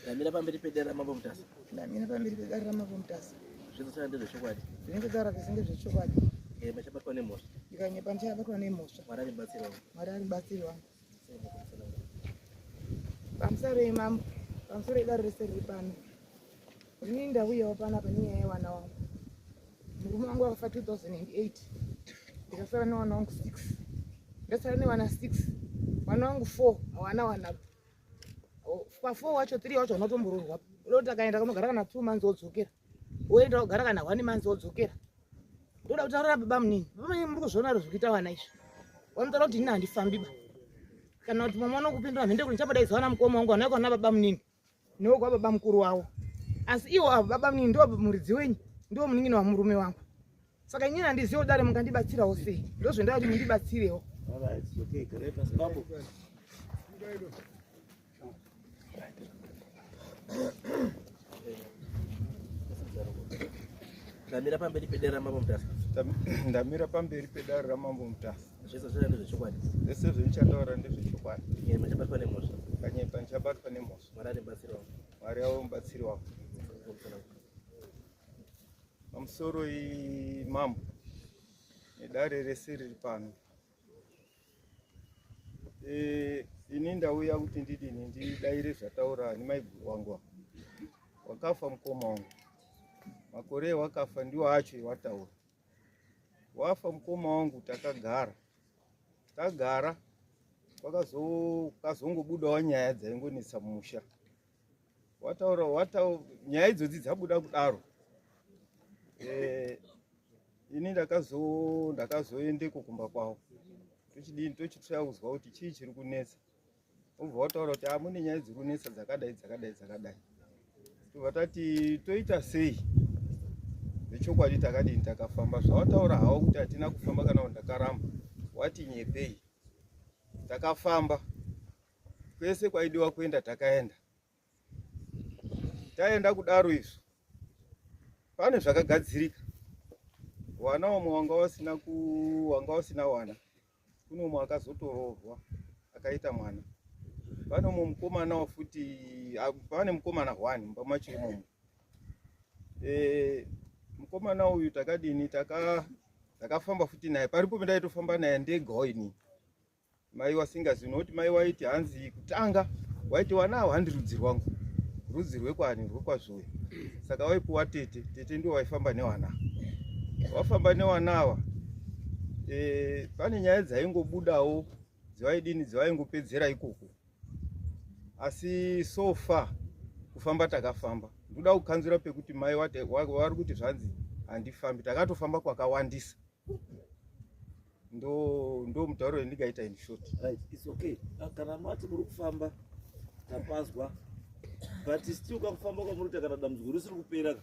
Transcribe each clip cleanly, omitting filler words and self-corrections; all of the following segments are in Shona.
Ndamira pamberi pedare raMambo Mutasa. Ndamira pamberi pedare raMambo Mutasa. Zvinotaura ndezvechokwadi. Zvinenge taura zvese ndezvechokwadi. Eh, machabatwa nemhosva. Ndikanyepa ndichabatwa nemhosva. Mwari ari mubatsiri wangu. Mwari ari mubatsiri wangu. Pamusoro yemambo, pamusoro yedare rese riri pano. Ini ndauyawo panapa nenyaya yevana wangu. Murume wangu akafa 2008 ndikasara nevana wangu 6. Ndasara nevana 6. Vana wangu 4 hawana wana. Pa 4 wacho 3 wacho vanotomboroorwa. Unoda kuti akaenda kunogara kana 2 months wodzokera. Woenda kugara kana 1 month wodzokera. Ndoda kutaurira baba munini. Baba munini muri kuzviona here zviri kuita vana izvi? Vanotaura kuti ini handifambi ba. Kana kuti mama unokupindura mhende kuti ndichambodaidzwa vana mukoma wangu vana vana baba munini. Newe kwa baba mukuru wavo. Asi iwo avo baba munini ndiwo muridzi wenyu, ndiwo munin'ina wamurume wangu. Saka inini handizivi dare mungandibatsirawo sei. Ndozvendaa kuti mundibatsirewo. All right, okay, great. Bambo. Ndamira pamberi pedare raMambo Mutasa. Ndamira pamberi pedare raMambo Mutasa. Zvese zvese ndezvechokwadi. Zvese zvendichataura ndezvechokwadi. Nyepa ndichabatwa nemhosva. Kanyepa ndichabatwa nemhosva. Mwari ari mubatsiri wangu. Mwari ave mubatsiri wangu. Pamusoro mambo nedare rese riri pano. Eh, ini ndauya kuti ndidini ndidaire zvataura nemaiguru wangu ava. Wakafa mukoma wangu. Makore wakafa ndiwo acho ewataura. Wafa mukoma wangu takagara. Tagara kwakazongobudawo nyaya dzaingonetsa mumusha. Wataura wataura nyaya idzodzi dzabuda kudaro. Eh, ini ndakazo ndakazoendeko kumba kwavo. Tochidini tochitsvaya kuzwa kuti chii chiri kunetsa. Obva wataura kuti ah mune nyaya dziri kunetsa dzakadai dzakadai dzakadai. Tobva tati toita sei? Vechokwadi takadini takafamba zvawataura hawo kuti hatina kufamba kana kuti ndakaramba. Wati nyepei. Takafamba. Kwese kwaidiwa kuenda takaenda. Taenda kudaro izvo pane zvakagadzirika. Wana wamwe wanga wasina ku wanga wasina wana. Kune umwe akazotoroorwa akaita mwana. Pane umwe mukomana futi pane mukomana one mumba macho imomo. Eh, mukomana uyu takadini taka takafamba futi naye paripo pendaitofamba naye ndegawo ini mai wasingazivi nokuti mai waiti hanzi kutanga waiti wana awo handi rudzi rwangu rudzi rwekwani rwekwazvuya saka waipuwa tete tete ndiwo waifamba newana wafamba newana awa e, pane nyaya dzaingobudawo dzevaidini dzevaingopedzera ikoko asi so far kufamba takafamba ndoda kukanzura pekuti mai wari kuti zvanzi handifambi takatofamba kwakawandisa ndo ndo mutauro wendingaita in short. Right, it's okay. Ah, kana mati muri kufamba tapazwa but still kakufamba kwamuri kuita kana dambudziko risiri kupera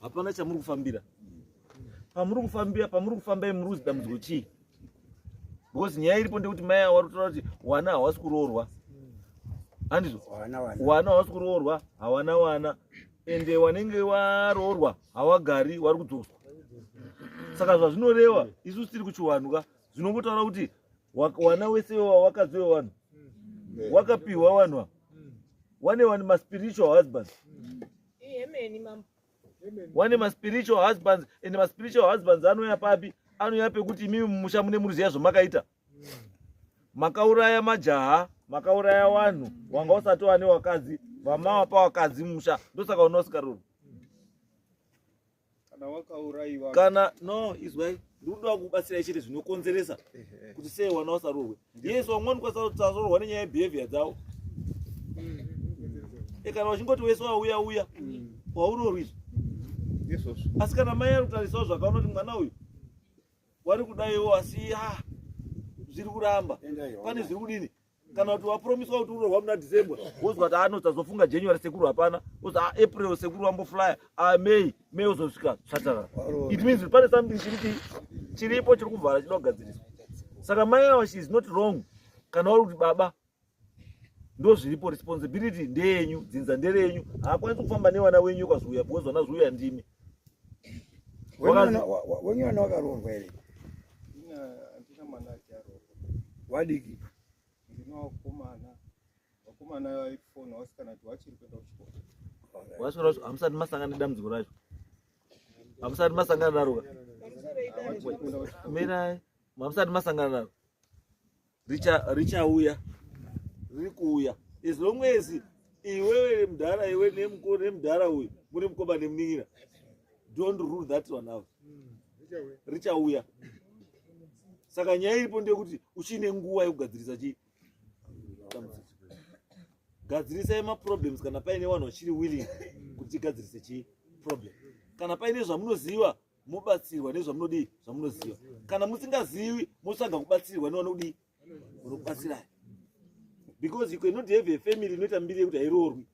hapana chamuri kufambira pamuri kufambira pamuri kufamba imuri kuzi dambudziko chii because nyaya iripo ndekuti mai avo vari kutaura kuti wana hawasi kuroorwa handizvo wana hawasi kuroorwa hawana wana ende wanenge waroorwa hawagari wari kudzoswa saka zvazvinoreva isusu tiri kuchiwanhu ka zvinongotaura kuti wana wese wawakadzi wewanhu wakapiwa wanhu ava wane wani maspiritual husbands wane maspiritual husbands and maspiritual husbands anouya papi anouya pekuti imimi mumusha mune muruziya zvamakaita makauraya majaha makauraya wanhu wanga usati wane wakadzi vamawapa wakadzi musha ndosaka unoosikaruru kana wakauraiwa kana no izwai ndikuda kubatsirai chete zvinokonzeresa kuti sei wana usarurwe yes vamwe vanokwanisa kusarurwa nenyaya yebehavior dzavo e kana vachingoti wese wauya uya waurorwi izvozvo asi kana mai ari kutarisawo zvakaona kuti mwana uyu wari kudaiwo asi ha zviri kuramba pane zviri kudini kana kuti wapromiswa kuti urohwa muna December wozwa kuti ano tazofunga January sekuru hapana wozi ah, April sekuru wamboflya ah, May May wozosvika tsvatsara it means pane something chiri chiripo chiri kuvhara chinoda kugadziriswa saka mai ava she is not wrong kana wari kuti baba ndozviripo responsibility ndeyenyu dzinza nderenyu haakwanisi kufamba nevana wenyu kwazviuya because vana zviuya ndimi wenyu vana wakaroorwa here handina mwana ati aroorwa wadiki ndinovakomana Vakomana vaifona vasikana kuti vachiri kuenda kuchikoro. Waswera hamusati masangana nedambudziko racho. Hamusati masangana naro ka? Vachiri kuenda kuchikoro. Mirai, hamusati masangana naro. Richa richauya. Riri kuuya. As long as iwewe mudhara iwe nemukuru nemudhara uyu muri mukoma nemunin'ina. Don't rule that one out. Richauya. Saka nyaya iripo ndeyekuti uchine nguva yekugadzirisa chii? Dambudziko. Gadzirisai maproblems kana paine vanhu vachiri willing kuti tigadzirise chii problem. Kana paine zvamunoziva mobatsirwa nezvamunodii zvamunoziva. Kana musingazivi motsvaga kubatsirwa nevanodii vanokubatsirai. Because you cannot have a family inoita mbiri yekuti hairoorwi.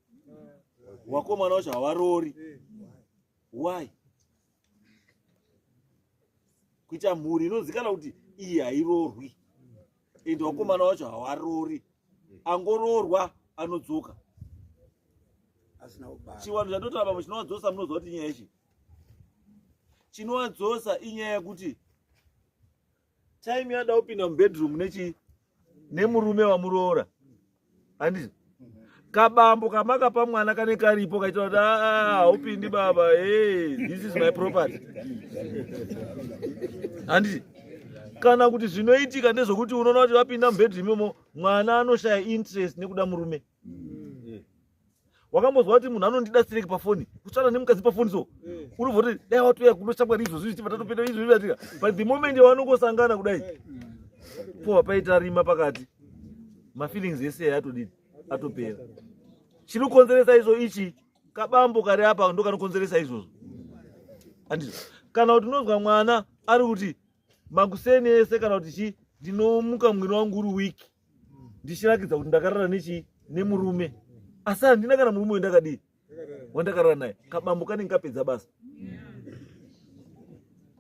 Wakomana wacho havaroori. Why? Kuita mhuri inozikanwa kuti iyi hairoorwi. And wakomana wacho hawaroori. Angoroorwa anodzoka. Asina kubara. Chiwanhu chandotaura pamwe chinowadzosa munoziva kuti inyaya yechi. Chinowadzosa inyaya yekuti time yada kupinda mubedroom nechi nemurume wamuroora. Handiti? Kabambo kamakapa mwana kane karipo kaita kuti "Ah, haupindi baba, hey, this is my property." Handiti? Kana kuti zvinoitika ndezvokuti unoona kuti vapinda mubedroom imomo mwana anoshaya interest nekuda murume. Wakambozwa kuti munhu anondida sireki pafoni, kutsvana nemukadzi pafoni so. Unobva kuti dai watouya kunoshamwari izvozvi zvichibva tatopinda izvozvi zvatika. But the moment yavanongosangana kudai, powa paita rima pakati. Mafeelings ese atodini? Atopera. Chiri kukonzeresa izvo ichi kabambo kari apa ndo kanokonzeresa izvozvo. Handizvo. Kana kuti unozwa mwana ari kuti makuseni ese kana kuti chi ndinomuka mwiri wangu uri weak. Ndichirakidza kuti ndakarara nechi nemurume. Asi handina kana murume wendakadii wandakarara naye. Kabambo kanenge kapedza basa.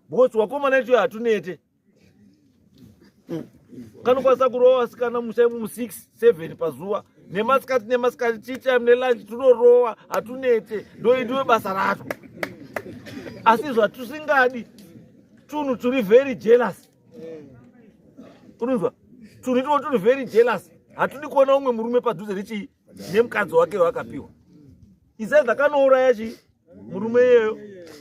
Because wakomana icho hatunete. Kanokwanisa kurova vasikana musha imomo 6 7 pazuva nemasikati nemasikati tea time nelunch tunorowa hatunete ndo ndiwe basa racho. Asi zvatusingadi tunhu turi very jealous. Unonzwa? Tunhu itwo turi very jealous. Hatudi kuona umwe murume padhuze nechii nemukadzi wake waakapiwa. Isaidza kanouraya chii murume iyeyo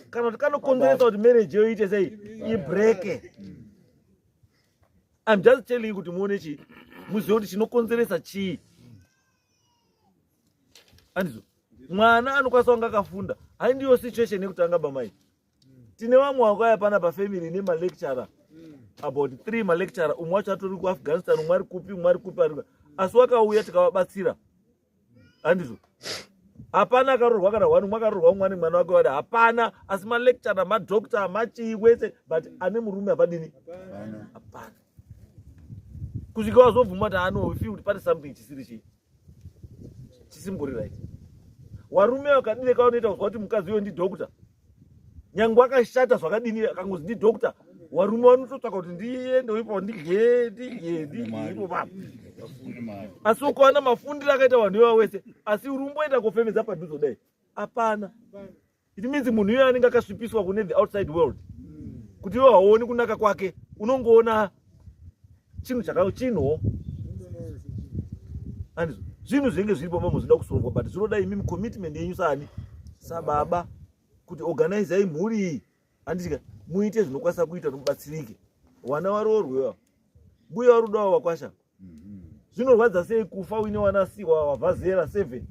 kana kuti kanokonzeresa kuti marriage iyo iite sei ibreke. I'm just telling you kuti muone chii muzive kuti chinokonzeresa chii. Andizvo mwana anokwanisa kunge akafunda hai ndiyo situation yekutanga bamai. Tine vamwe vakauya pana pafamily nemalecturer about 3 malecturer, umwe wacho atori kuAfghanistan, umwe ari kupi, umwe ari kupi, ari kupi. Asi wakauya tikavabatsira. Handizvo hapana akarorwa kana one, umwe akarorwa umwe ane mwana wake wada hapana, asi malecturer madoctor machii wese but ane murume hapadini hapana kusvika wazobvuma kuti ano feel kuti pane something chisiri chii chisimbori right. Warume wakadini kaunoita kuzwa kuti mukadzi uyo ndidoctor, nyangwe akashata zvakadini akangozi ndidoctor, warume vanototsvaka kuti ndiende ipo ndidye ndidye ndidye ipo papo. Asi ukaona mafundiro akaita vanhu iva wese, asi uri umboenda kofemedza padhuze kudai hapana. It means munhu iyoyo anenge akasvipiswa kune the outside world kuti iwe hauoni kunaka kwake, unongoona chinhu chaka chinhuwo. Handizvo zvinhu zvinenge zviripo pamwe zvinoda kusolvwa, but zvinoda imimi commitment yenyu saani sababa kuti organizai mhuri iyi, handiti muite zvinokwanisa kuita kuti mubatsirike. Vana varoorwewa, mbuya vari kudawo vakwasha. Zvinorwadza sei kufa uine wana wabva zera 7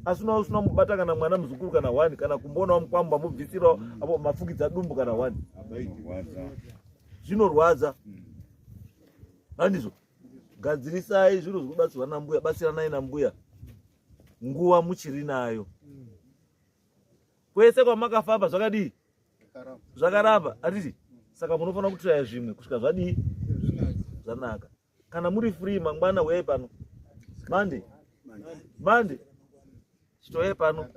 asi una usina mubata kana mwana muzukuru kana 1 kana kumboona mukwamba mubvisirawo apo mafukidza dumbu kana 1. Zvinorwadza. Handizvo gadzirisai zviro zvikubatsirwa nambuya, batsiranai nambuya nguva muchiri nayo. Kwese kwamakafamba zvakadii zvakaramba, handiti? Saka munofanira kutraya zvimwe kusvika zvadii zvanaka. Kana muri free mangwana uyai pano Monday, Monday chitouya pano.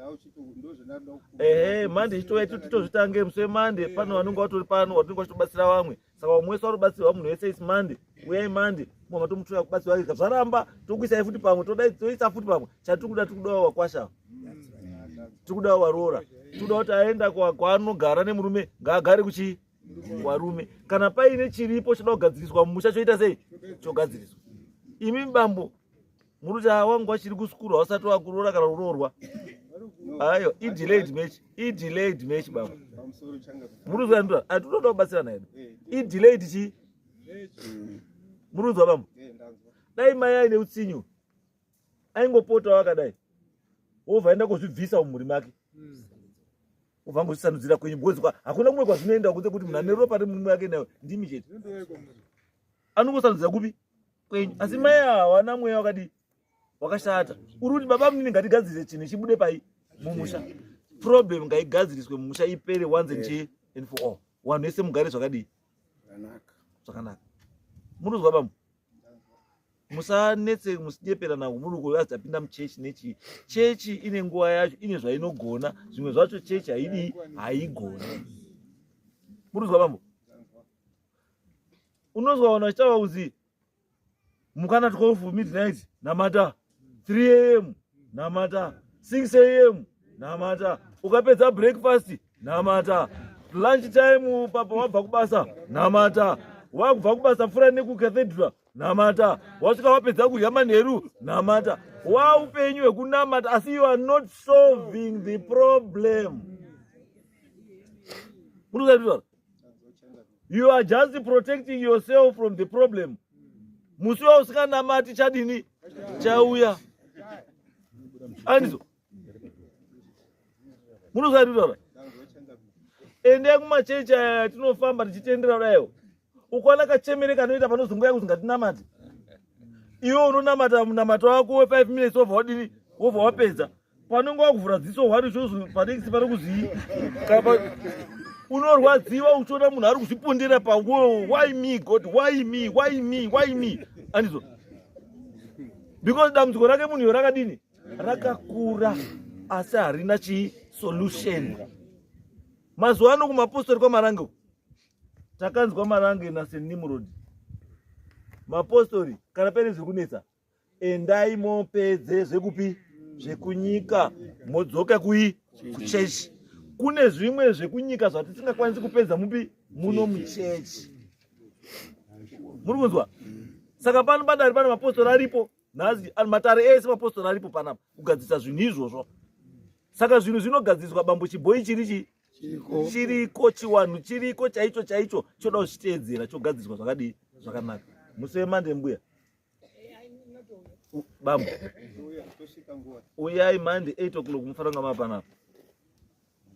Ehe, Monday chitouya titozvitange musi weMonday pano. Vanonge vatori pano vatinenge vachitobatsira vamwe, saka vamwe wese vari munhu wese isi Monday, uyai Monday mwa matomutoya kubatsirwa. Zvaramba tokuisai futi pamwe, todai toisa futi pamwe. Chatiri kuda, tiri kudawo vakwasha, tiri kudawo varoora, tiri kuda kuti aenda kwaanogara nemurume ngaagare kuchii warume. Kana paine chiripo chinoda kugadziriswa mumusha choita sei chogadziriswa. Imi bambo Muri kuti wangu wachiri kusukuru hausati wakuroora kana kuroorwa. Ayo, i-delayed match, i-delayed match baba. Muri kuzwa ndura, hatinoda kubatsirana hedu. I-delayed chi? Muri kuzwa bambo? Dai mai aine utsinyu. Aingopotawo akadai. Wobva aenda kuzvibvisa mumhuri make. Wobva angozvisanudzira kwenyu because hakuna kumwe kwazvinoenda kunze kuti munhu ane ropa remumwe wake nayo ndimi chete. Anongosanudzira kupi? Kwenyu. Asi mai hawana mweya wakadii? Wakashata. Uri kuti baba munini ngatigadzirise chinhu chibude pai mumusha. Problem ngaigadziriswe mumusha ipere once and chi and for all. Vanhu vese mugare zvakadii? Zvakanaka. Munozwa bambo? Musanetse musinyeperana muri kuvazi tapinda muchechi nechii. Chechi ine nguva yacho, ine zvainogona, zvimwe zvacho chechi haidii, haigoni. Murikuzwa bambo? Unozwa vanhu vachitaura kuzi mukana 12 midnight namata, 3 am namata, 6 am namata, ukapedza breakfast namata, lunch time papa wabva kubasa namata, wakubva kubasa pfuura nekucathedral namata, wasvika wapedza kudya manheru namata. Waupenyu hwekunamata, asi you are not solving the problem. You are just protecting yourself from the problem. Musi wausinganamati chadini chauya. Andizo munozvaitaura. Endai kumachechi aya tinofamba tichitendera kudaiwo. Ukaona kachemere kanoita panozongoya kuti ngatinamate, iwe unonamata munamato wako we 5 minutes wobva wadini, wobva wapedza. Panonge wakuvhura dziso hwari chozo panext pari kuzii unorwadziwa uchiona munhu ari kuzvipondera pa why me God, why me, why me, why me? Andizo, because dambudziko rake munhu iyo rakadini, rakakura, asi harina chi solution. Mazuva ano kumapostori kwaMarange, takanzwa Marange naSt Nimrod, mapostori kana paine zviri kunetsa, endai mopedze zvekupi zvekunyika, modzoka kui kuchechi. Kune zvimwe zvekunyika zvatisingakwanisi kupedza mupi muno muchechi. Muri kunzwa? Saka pano padare pane mapostori aripo nhasi, matare ese mapostori aripo panapa kugadzirisa zvinhu izvozvo. Saka zvinhu zvinogadziriswa bambo, chibhoi chiri chi chiriko, chiwanhu chiriko chaicho chaicho, choda kuzviteedzera, chogadziriswa zvakadii, zvakanaka. Musi weMonday, mbuya, bambo, uyai Monday 8 o'clock, mufanira kunga mapanapa,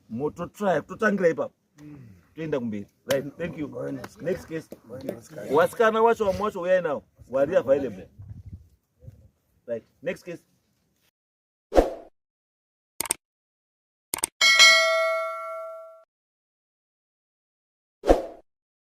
mototraya kutotangira ipapo, toenda kumberi. Right, thank you. Next case. Wasikana wacho, vamwe wacho uyai nawo wari available. Right, next case.